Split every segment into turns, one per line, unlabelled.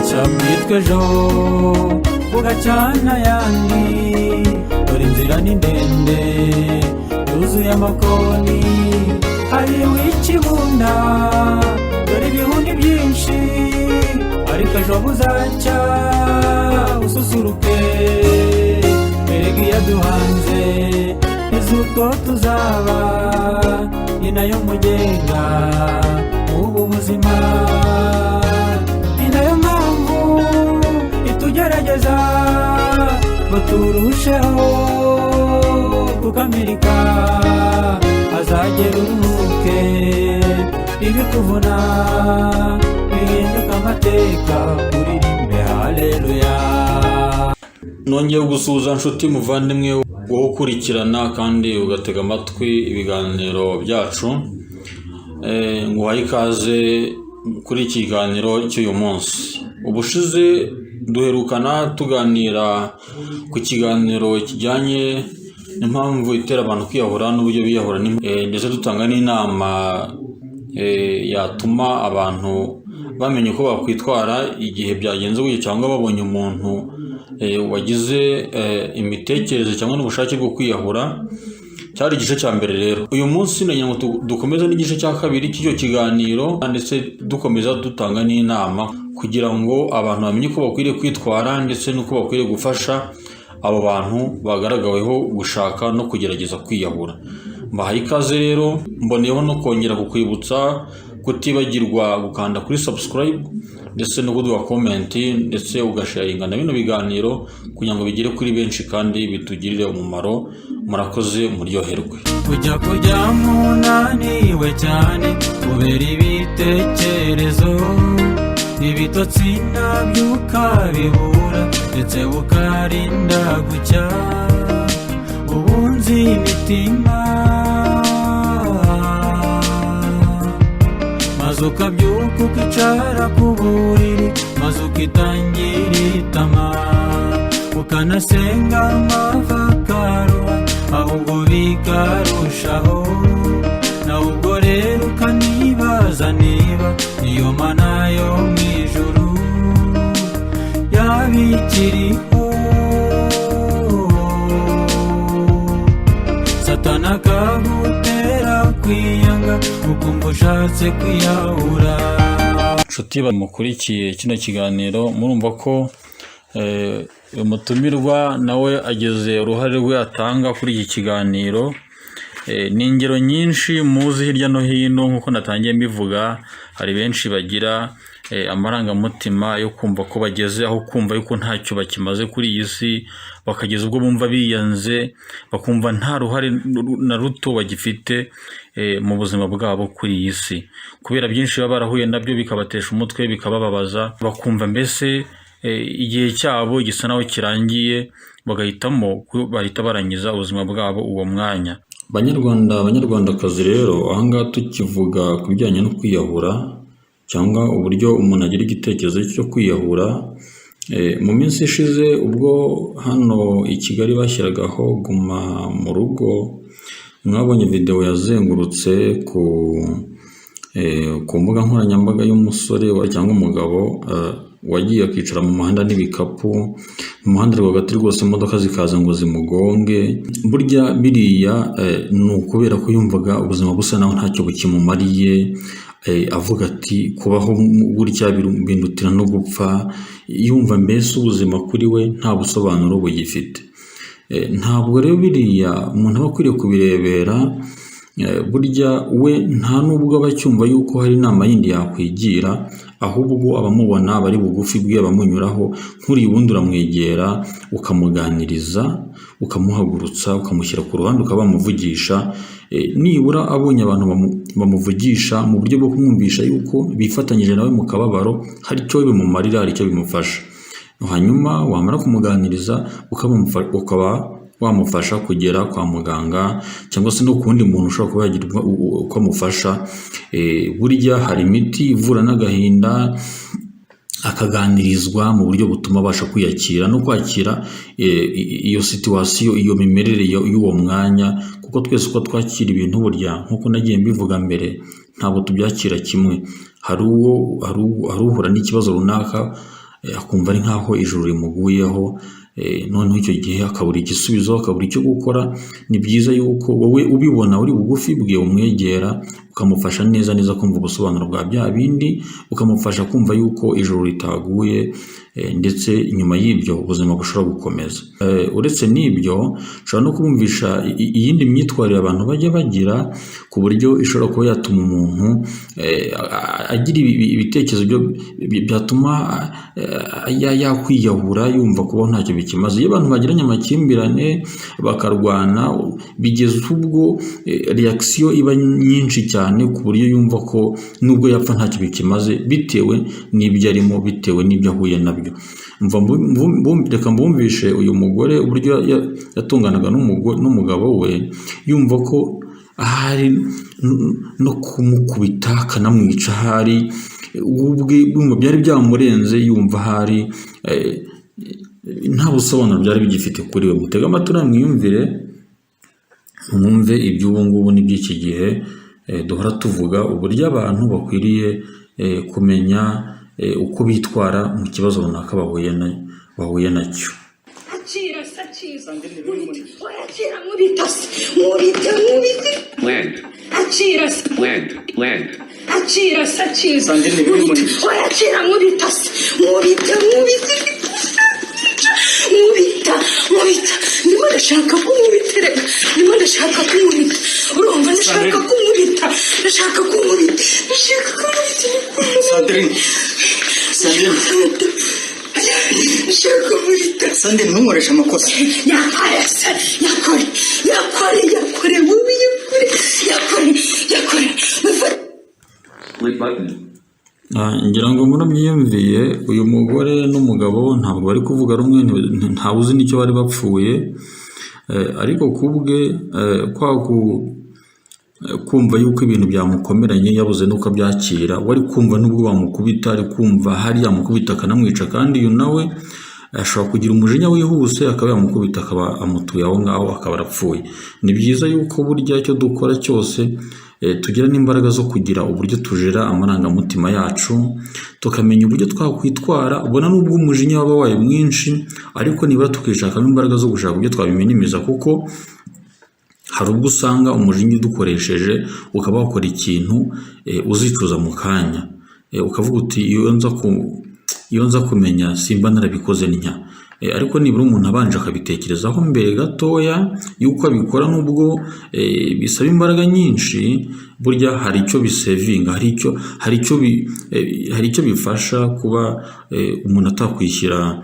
Bucya bwitwa ejo, bugacana ayandi. Dore inzira ni ndende, yuzuye amakoni, hari ikibunda. Dore ibihundi byinshi, ariko ejo buzacya ususuruke. Erega iyaduhanze izi uko tuzaba, ni nayo mugenga w'ubu buzima, ni nayo mpamvu itugerageza ngo turusheho kukamirika. Azagera uruhuke, ibikuvuna bihinduka amateka, uririmbe haleluya.
Nongeye gusuhuza nshuti muvandimwe wowe ukurikirana kandi ugatega amatwi ibiganiro byacu. Nguhaye ikaze kuri iki kiganiro cy'uyu munsi. Ubushize duherukana tuganira ku kiganiro kijyanye n'impamvu itera abantu kwiyahura n'uburyo biyahura, ndetse dutanga n'inama yatuma abantu bamenya uko bakwitwara igihe byagenze gutyo, cyangwa babonye umuntu wagize imitekerereze cyangwa n'ubushake bwo kwiyahura. Cyari igice cya mbere. Rero uyu munsi nagira ngo dukomeze n'igice cya kabiri cy'icyo kiganiro, ndetse dukomeza dutanga n'inama kugira ngo abantu bamenye uko bakwiriye kwitwara, ndetse n'uko bakwiriye gufasha abo bantu bagaragaweho gushaka no kugerageza kwiyahura. Mbahaye ikaze rero, mboneyeho no kongera kukwibutsa kutibagirwa gukanda kuri subscribe, ndetse no kuduha comment, ndetse ugasharinga na bino biganiro kugira ngo bigere kuri benshi kandi bitugirire umumaro. Murakoze, muryoherwe.
Kujya kuryama unaniwe cyane kubera ibitekerezo, ibitotsi nabyo ukabibura, ndetse bukarinda gucya ubunzi imitima, maze ukabyuka ukicara ku buriri, maze ukitangira itama, ukanasenga amava akaruha, ahubwo bikarushaho. Nawe ubwo rero ukanibaza niba iyo mana yo mu ijuru yaba ikiriho. Satana akagutera kwiyanga, ukumva ushatse kwiyahura.
Nshuti mukurikiye kino kiganiro, murumva ko umutumirwa nawe ageze uruhare rwe atanga kuri iki kiganiro. Ni ingero nyinshi muzi hirya no hino. Nk'uko natangiye mbivuga, hari benshi bagira amarangamutima yo kumva ko bageze aho kumva yuko ntacyo bakimaze kuri iyi si, bakageza ubwo bumva biyanze, bakumva nta ruhare na ruto bagifite mu buzima bwabo kuri iyi si, kubera byinshi baba barahuye nabyo bikabatesha umutwe, bikabababaza, bakumva mbese igihe cyabo gisa naho kirangiye, bagahitamo ko bahita barangiza ubuzima bwabo uwo mwanya. Banyarwanda, banyarwandakazi rero, ahangaha tukivuga ku bijyanye no kwiyahura cyangwa uburyo umuntu agira igitekerezo cyo kwiyahura, mu minsi ishize ubwo hano i Kigali bashyiragaho guma mu rugo, mwabonye videwo yazengurutse ku mbuga nkoranyambaga y'umusore cyangwa umugabo wagiye akicara mu muhanda n'ibikapu mu muhanda rwagati rwose, imodoka zikaza ngo zimugonge. Burya biriya ni ukubera ko yumvaga ubuzima busa naho ntacyo bukimumariye, avuga ati: "Kubaho gutya bindutira no gupfa." Yumva mbese ubuzima kuri we nta busobanuro bugifite. Ntabwo rero biriya umuntu aba akwiriye kubirebera. Burya we nta nubwo aba acyumva yuko hari inama yindi yakwigira, ahubwo abamubona bari bugufi bwe, abamunyuraho nk'uriya, ubundi uramwegera, ukamuganiriza, ukamuhagurutsa, ukamushyira ku ruhande, ukaba wamuvugisha. Nibura abonye abantu bamuvugisha mu buryo bwo kumwumvisha yuko bifatanyije nawe mu kababaro, hari icyo bimumarira, hari icyo bimufasha. Hanyuma wamara kumuganiriza, ukaba wamufasha kugera kwa muganga cyangwa se no ku wundi muntu ushobora kuba yagira uko amufasha. Burya hari imiti ivura n'agahinda, akaganirizwa mu buryo butuma abasha kwiyakira no kwakira iyo situation, iyo mimerere y'uwo mwanya, kuko twese uko twakira ibintu burya, nk'uko nagiye mbivuga mbere, ntabwo tubyakira kimwe. Hari uhura n'ikibazo runaka. akumva ari nk'aho ijuru rimuguyeho, noneho icyo gihe akabura igisubizo, akabura icyo gukora. Ni byiza yuko wowe ubibona uri bugufi bwe umwegera, ukamufasha neza neza kumva ubusobanuro bwa bya bindi, ukamufasha kumva yuko ijuru ritaguye, ndetse nyuma y'ibyo ubuzima bushobora gukomeza. Uretse n'ibyo, ushobora no kubumvisha iyindi myitwarire abantu bajya bagira, ku buryo ishobora kuba yatuma umuntu agira ibitekerezo byatuma yakwiyahura, yumva kubaho ntacyo bikimaze. Iyo abantu bagiranye amakimbirane bakarwana, bigeza ubwo reaction iba nyinshi cyane, ku buryo yumva ko nubwo yapfa ntacyo bikimaze, bitewe n'ibyo arimo, bitewe n'ibyo ahuye nabyo. Reka mbumvishe uyu mugore uburyo yatunganaga n'umugabo we, yumva ko ahari no kumukubita akanamwica, ahari ubwe byari byamurenze, yumva ahari nta busobanuro byari bigifite kuri we. Mutege amatwi mwiyumvire, mwumve iby'ubu ngubu n'iby'iki gihe duhora tuvuga uburyo abantu bakwiriye kumenya uko bitwara mu kibazo runaka bahuye nacyo.
Akira se, akira, oya, akira, nkubita se, nkubita, nkubita.
Land.
Akira se.
Land. Land.
Akira se, akira.
Sandrine, biri muri-
Oya, akira, nkubita se, nkubita, nkubita, nkubita, nkubita. Ndimo ndashaka kunkubita, reka, ndimo ndashaka kunkubita, urumva? Ndashaka kunkubita, ndashaka kunkubita, ndashaka kunkubita.
Sandrine, Sandrine.
Ndashaka kunkubita.
Sandrine, ntunkoreshe amakosa.
Yakore se, yakore, yakore, yakore wowe, yakore, yakore, yakore.
Split button.
Ngira ngo murabyiyumviye, uyu mugore n'umugabo ntabwo bari kuvuga rumwe, ntawe uzi n'icyo bari bapfuye, ariko ku bwe kwa kumva yuko ibintu byamukomeranye, yabuze n'uko abyakira, wari kumva n'ubwo bamukubita, ari kumva hari yamukubita akanamwica, kandi uyu nawe ashobora kugira umujinya wihuse akaba yamukubita, akaba amutuye aho ngaho, akaba arapfuye. Ni byiza yuko burya icyo dukora cyose tugira n'imbaraga zo kugira uburyo tujera amarangamutima yacu, tukamenya uburyo twakwitwara, ubona n'ubwo umujinya waba wabaye mwinshi, ariko nibura tukishakamo imbaraga zo gushaka uburyo twabiminimiza, kuko hari ubwo usanga umujinya udukoresheje, ukaba wakora ikintu uzicuza mu kanya, ukavuga uti iyo nza kumenya simba narabikoze ntya. Ariko nibura umuntu abanje akabitekerezaho mbere gatoya y'uko abikora, nubwo bisaba imbaraga nyinshi, burya hari icyo bisevinga, hari icyo bifasha kuba umuntu atakwishyira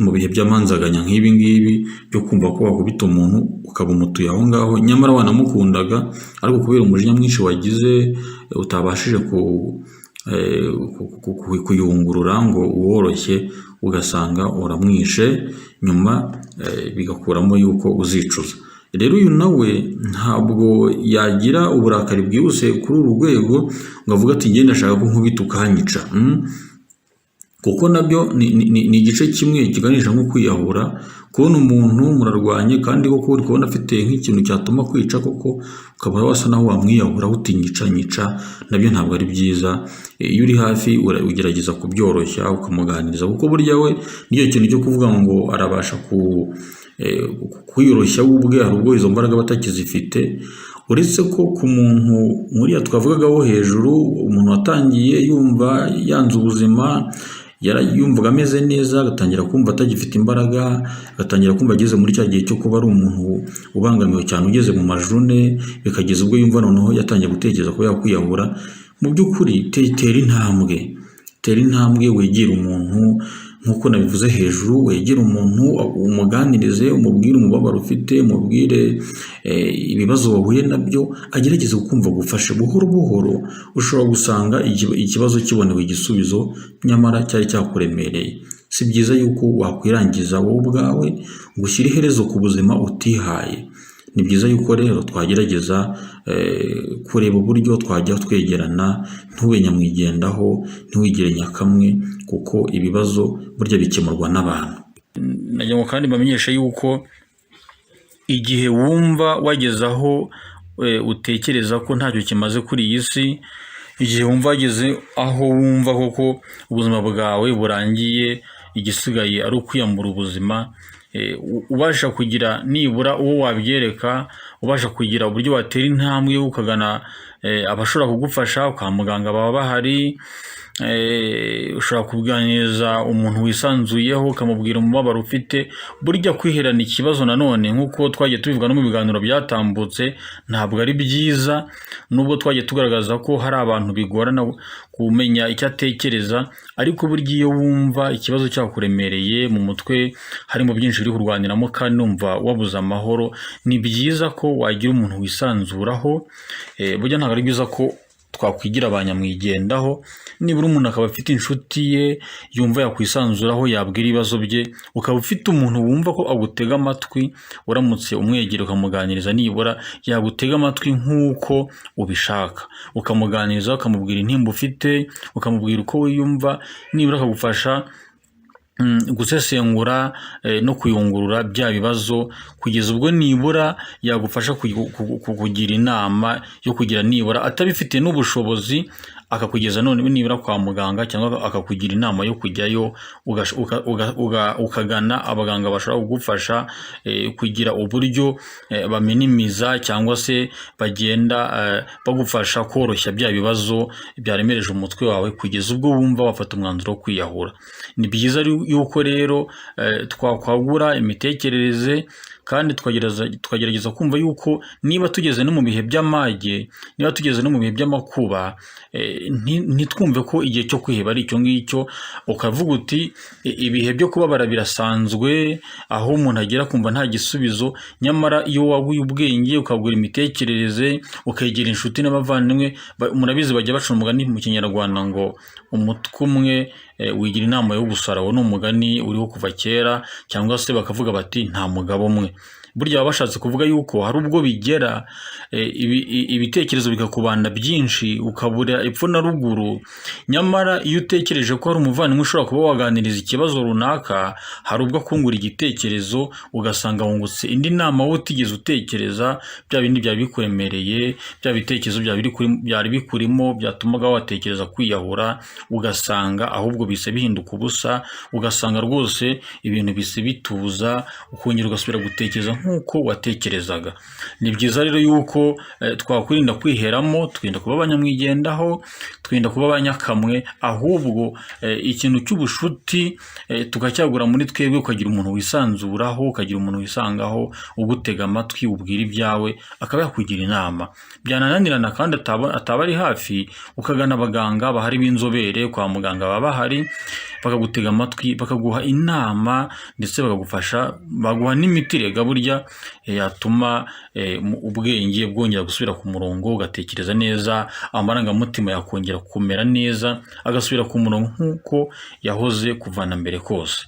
mu bihe by'amanzaganya nk'ibi ngibi byo kumva ko wakubita umuntu ukaba umutuye aho ngaho, nyamara wanamukundaga, ariko kubera umujinya mwinshi wagize utabashije kuyungurura ngo uworoshye, ugasanga uramwishe, nyuma bigakuramo yuko uzicuza. Rero uyu nawe ntabwo yagira uburakari bwihuse kuri uru rwego ngo avuge ati njye ndashaka ko nkubita ukanyica. Kuko nabyo ni igice kimwe kiganisha nko kwiyahura. Kubona umuntu murarwanye, kandi koko uri kubona afite nk'ikintu cyatuma kwica koko, ukaba wasa naho wamwiyahura uti nyica, nyica, nabyo ntabwo ari byiza. Iyo uri hafi ugerageza kubyoroshya, ukamuganiriza, kuko burya we niyo kintu cyo kuvuga ngo arabasha kwiyoroshya we ubwe, hari ubwo izo mbaraga aba atakizifite. Uretse ko ku muntu nkuriya twavugagaho hejuru, umuntu watangiye yumva yanze ubuzima, yumvaga ameze neza, agatangira kumva atagifite imbaraga, agatangira kumva ageze muri cya gihe cyo kuba ari umuntu ubangamiwe cyane, ugeze mu majune, bikageza ubwo yumva noneho yatangiye gutekereza kuba yakwiyahura. Mu by'ukuri tera intambwe, tera intambwe, wegere umuntu nk'uko nabivuze hejuru, wegere umuntu umuganirize, umubwire umubabaro ufite, umubwire ibibazo wahuye nabyo, agerageze kukumva, agufashe buhoro buhoro. Ushobora gusanga ikibazo kibonewe igisubizo nyamara cyari cyakuremereye. Si byiza yuko wakwirangiza wowe ubwawe ngo ushyire iherezo ku buzima utihaye. Ni byiza yuko rero twagerageza kureba uburyo twajya twegerana, ntube nyamwigendaho, ntiwigire nyakamwe, kuko ibibazo burya bikemurwa n'abantu. Nagira ngo kandi mbamenyeshe yuko igihe wumva wageze aho utekereza ko ntacyo kimaze kuri iyi si, igihe wumva wageze aho wumva koko ubuzima bwawe burangiye. igisigaye ari ukwiyambura ubuzima. Ubasha kugira nibura uwo wabyereka, ubasha kugira uburyo watera intambwe ukagana abashobora kugufasha kwa muganga baba bahari. Ushobora kuganiriza umuntu wisanzuyeho, ukamubwira umubabaro ufite. Burya kwiherana ikibazo nanone, nk'uko twagiye tubivuga no mu biganiro byatambutse, ntabwo ari byiza, nubwo twagiye tugaragaza ko hari abantu bigorana kumenya icyo atekereza. Ariko burya iyo wumva ikibazo cyakuremereye mu mutwe, harimo byinshi uri kurwaniramo kandi wumva wabuze amahoro, ni byiza ko wagira umuntu wisanzuraho. Burya ntabwo ari byiza ko twakwigira ba nyamwigendaho. Nibura umuntu akaba afite inshuti ye yumva yakwisanzuraho, yabwira ibibazo bye, ukaba ufite umuntu wumva ko agutega amatwi, uramutse umwegera ukamuganiriza nibura yagutega amatwi nk'uko ubishaka, ukamuganiriza, ukamubwira intimba ufite, ukamubwira uko wiyumva, nibura akagufasha gusesengura no kuyungurura bya bibazo, kugeza ubwo nibura yagufasha kukugira inama yo kugira, nibura atabifitiye n'ubushobozi, akakugeza none nibura kwa muganga, cyangwa akakugira inama yo kujyayo, ukagana abaganga bashobora kugufasha kugira uburyo baminimiza cyangwa se bagenda bagufasha koroshya bya bibazo byaremereje umutwe wawe, kugeza ubwo wumva wafata umwanzuro wo kwiyahura. Ni byiza yuko rero twakwagura imitekerereze kandi tukagerageza kumva yuko niba tugeze no mu bihe by'amage, niba tugeze no mu bihe by'amakuba, ntitwumve ko igihe cyo kwiheba ari icyo ngicyo. Ukavuga uti: "Ibihe byo kubabara birasanzwe, aho umuntu agera akumva nta gisubizo." Nyamara iyo waguye ubwenge, ukagura imitekerereze, ukegera inshuti n'abavandimwe, murabizi bajya baca umugani mu Kinyarwanda ngo umutwe umwe wigira inama yo gusara. Uwo ni umugani uriho kuva kera. Cyangwa se bakavuga bati: "Nta mugabo umwe." Burya baba bashatse kuvuga yuko hari ubwo bigera ibitekerezo bikakubanda byinshi, ukabura epfo na ruguru. Nyamara iyo utekereje ko hari umuvandimwe ushobora kuba waganiriza ikibazo runaka, hari ubwo akungura igitekerezo, ugasanga wungutse indi nama wowe utigeze utekereza. Bya bindi byari bikuremereye, bya bitekerezo byari bikurimo byatumaga watekereza kwiyahura, ugasanga ahubwo bise bihinduka ubusa, ugasanga rwose ibintu bise bituza, ukongera ugasubira gutekereza nk'uko watekerezaga. Ni byiza rero yuko twakwirinda kwiheramo, twirinda kuba abanyamwigendaho, twirinda kuba abanyakamwe, ahubwo ikintu cy'ubushuti tukacyagura muri twebwe, ukagira umuntu wisanzuraho, ukagira umuntu wisangaho, ugutega amatwi, ubwira ibyawe, akaba yakugira inama. Byanananirana kandi ataba ari hafi, ukagana abaganga bahari b'inzobere. Kwa muganga baba bahari, bakagutega amatwi, bakaguha inama, ndetse bakagufasha, baguha n'imiti rega burya yatuma ubwenge bwongera gusubira ku murongo, ugatekereza neza, amarangamutima yakongera kumera neza, agasubira ku murongo nk'uko yahoze kuva na mbere kose.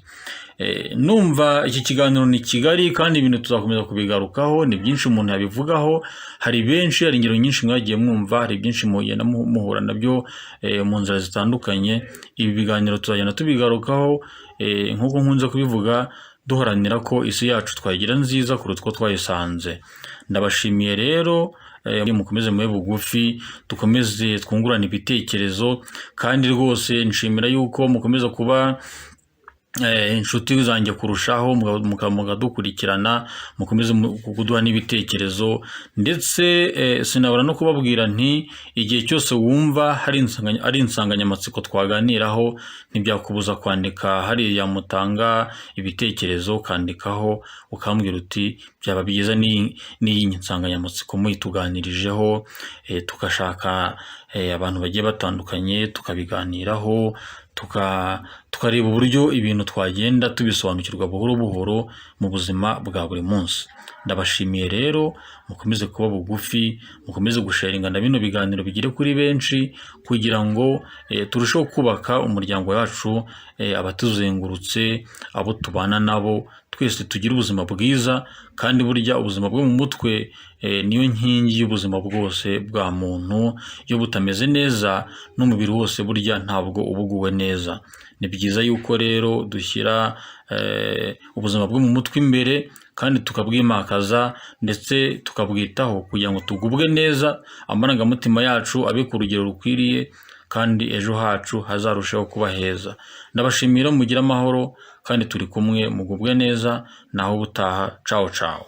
Numva iki kiganiro ni kigari kandi ibintu tuzakomeza kubigarukaho, ni byinshi umuntu yabivugaho. Hari benshi, hari ingero nyinshi mwagiye mwumva, hari byinshi mugenda muhura nabyo mu nzira zitandukanye. Ibi biganiro tuzagenda tubigarukaho, nk'uko nkunze kubivuga, duharanira ko isi yacu twayigira nziza kuruta uko twayisanze. Ndabashimiye rero, mukomeze mube bugufi, dukomeze twungurane ibitekerezo, kandi rwose nshimira yuko mukomeza kuba inshuti zanjye kurushaho, mukadukurikirana, mukomeze kuduha n'ibitekerezo. Ndetse sinabura no kubabwira nti igihe cyose wumva hari ari insanganyamatsiko twaganiraho, ntibyakubuza kwandika hariya mutanga ibitekerezo, ukandikaho ukambwira uti: "Byaba byiza n'iyi nsanganyamatsiko muyituganirijeho," tugashaka abantu bagiye batandukanye tukabiganiraho, tukareba uburyo ibintu twagenda tubisobanukirwa buhoro buhoro mu buzima bwa buri munsi. Ndabashimiye rero, mukomeze kuba bugufi, mukomeze gusharinga na bino biganiro bigere kuri benshi, kugira ngo turusheho kubaka umuryango wacu, abatuzengurutse, abo tubana nabo, twese tugire ubuzima bwiza. Kandi burya ubuzima bwo mu mutwe niyo nkingi y'ubuzima bwose bwa muntu. Iyo butameze neza, n'umubiri wose burya ntabwo uba uguwe neza. Ni byiza yuko rero dushyira ubuzima bwo mu mutwe imbere kandi tukabwimakaza, ndetse tukabwitaho kugira ngo tugubwe neza, amarangamutima yacu abe ku rugero rukwiriye. kandi ejo hacu hazarusheho kuba heza. Ndabashimira, mugire amahoro kandi turi kumwe, mugubwe neza, naho ubutaha, cawo cawo.